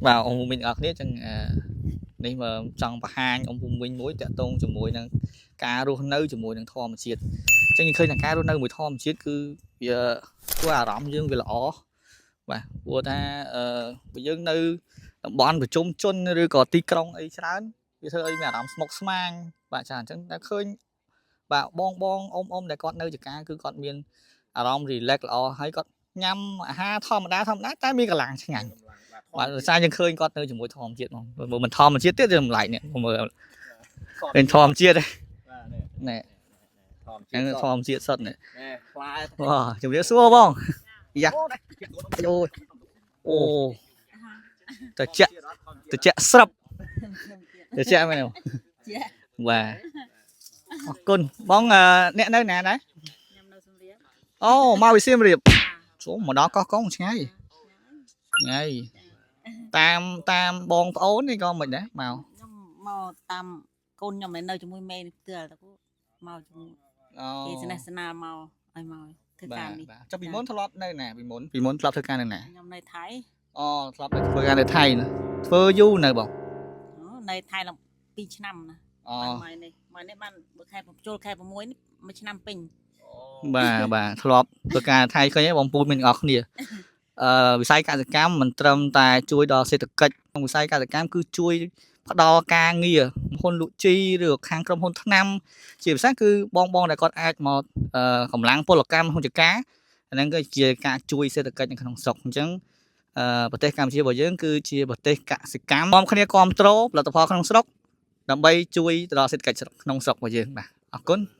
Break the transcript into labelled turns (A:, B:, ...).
A: បាទអង្គភូមិទាំងអស់គ្នាចឹងអឺនេះមកចង់បង្ហាញអង្គភូមិវិញមួយតាក់ទងជាមួយនឹងការរស់នៅជាមួយនឹងធម្មជាតិចឹងយើងឃើញថាការរស់នៅមួយធម្មជាតិគឺវាធ្វើអារម្មណ៍យើងវាល្អបាទព្រោះថាអឺបើយើងនៅតំបន់ប្រជុំជនឬក៏ទីក្រុងអីច្រើនវាធ្វើឲ្យមានអារម្មណ៍ស្មុគស្មាញបាទចាអញ្ចឹងតែឃើញបាទបងបងអ៊ំអ៊ំដែលគាត់នៅចការគឺគាត់មានអារម្មណ៍ relax ល្អហើយគាត់ញ៉ាំអាហារធម្មតាធម្មតាតែមានកម្លាំងឆ្ងាញ់ បាទដោយសារយើងឃើញគាត់នៅជាមួយធម្មជាតិហ្មងបើមិនធម្មជាតិទៀតយើងមិនឡែកនេះមើលឃើញធម្មជាតិ
B: បាទនេះ
A: នេះ
B: ធម្ម
A: ហ្នឹង
B: ជាតិ
A: ធម្មជាតិសុទ្ធនេះ
B: នេះខ្លា
A: វ៉ាជំរាបសួរបងយ៉ាអូយអូតចាក់តចាក់ស្រាប់តចាក់មែនទេបាទអរគុណបងអឺអ្នកនៅណាដែរ
C: ខ្ញុំនៅសំរៀប
A: អូមកពីសៀមរាបចូលមកដល់កោះកុងឆ្ងាយឆ្ងាយតាមតាមបងប្អូននេះក៏មិនដែរមក
C: ខ្ញុំមកតាមកូនខ្ញុំនៅជាមួយមេនេះផ្ទាល់ទៅមកជាមួយ
A: អូ
C: គេស្នេហ៍ស្នាលមកឲ្យមកធ្វើ
A: បាទ
C: ការនេះ
A: បាទចុះពីមុនធ្លាប់នៅណាពីមុនពីមុនធ្លាប់ធ្វើការនៅណា
C: ខ្ញុំនៅថៃ
A: អូធ្លាប់នៅធ្វើការនៅថៃណាធ្វើយូរនៅបង
C: អូនៅថៃឡើង2ឆ្នាំណា
A: អូ
C: បានមកនេះមកនេះបានបើខែចូលខែ6នេះមួយឆ្នាំពេញ
A: បាទបាទធ្លាប់ធ្វើការថៃឃើញទេបងពូមានទាំងអស់គ្នាអឺវិស័យកសិកម្មមិនត្រឹមតែជួយដល់សេដ្ឋកិច្ចក្នុងវិស័យកសិកម្មគឺជួយផ្ដល់ការងារក្រុមហ៊ុនលក់ជីឬក៏ខាងក្រុមហ៊ុនថ្នាំជាពិសេសគឺបងបងដែលគាត់អាចមកអឺកម្លាំងពលកម្មក្នុងចការអាហ្នឹងគឺជាការជួយសេដ្ឋកិច្ចនៅក្នុងស្រុកអញ្ចឹងអឺប្រទេសកម្ពុជារបស់យើងគឺជាប្រទេសកសិកម្មនាំគ្នាគ្រប់គ្រងផលិតផលក្នុងស្រុកដើម្បីជួយទៅដល់សេដ្ឋកិច្ចស្រុកក្នុងស្រុករបស់យើងបាទអរគុណ។